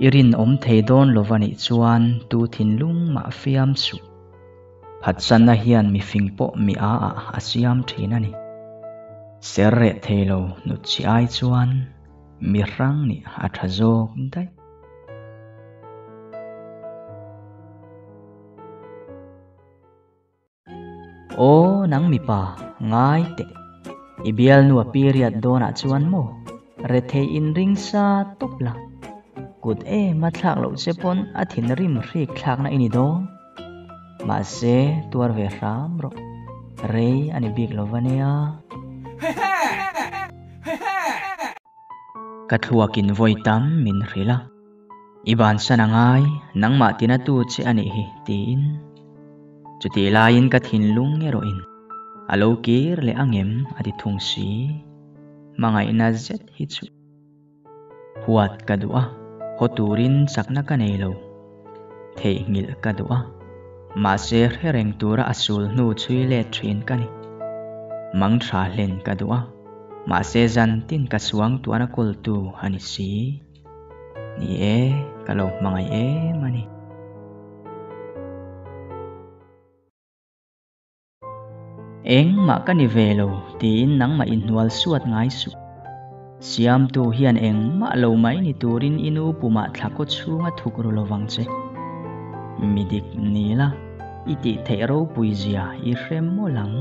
I rinawm thei dawn lo va nih chuan tu thinlung mah fiam suh. Phatsanna hian mifing pawh mi a ah a siam thin a ni. Ser reh thei lo nut chi ai chuan mi hrang nih a tha zawk daih. Aw nang mipa, ngai teh. I bialnu a period dawnah chuan maw rethei inring sa tawp la. Kut em a thlak loh che pawn a thinrim hrik thlakna i ni dawn. Mahse tuar ve hram rawh. Rei a ni bik lo va nia. Ka thluakin vawi tam min hrilh a. I bansan a ngai, nangmah tina tu che a nih hi, tiin. Chutih laiin ka thinlung erawhin a lo kir leh angem a ti thung si. Hmangaihna zet hi chu huat ka duh a, haw turin chakna ka nei lo. Theihnghilh ka duh a, mahse hre reng tura a sul hnu chhui let thin ka ni. Mang tha hlen ka duh a, mahse zan tin ka suang tuana kawltu a ni si. Ni e, ka lo hmangaih em a ni. Engmah ka ni ve lo tiin nangmah inhnual suat ngai suh. Siamtu hian engmah lo mai ni turin i nu pumah thla kaw chhunga thuk ru lovang che. Mi dik ni la, i tih theih ropui zia i hre mawlh ang.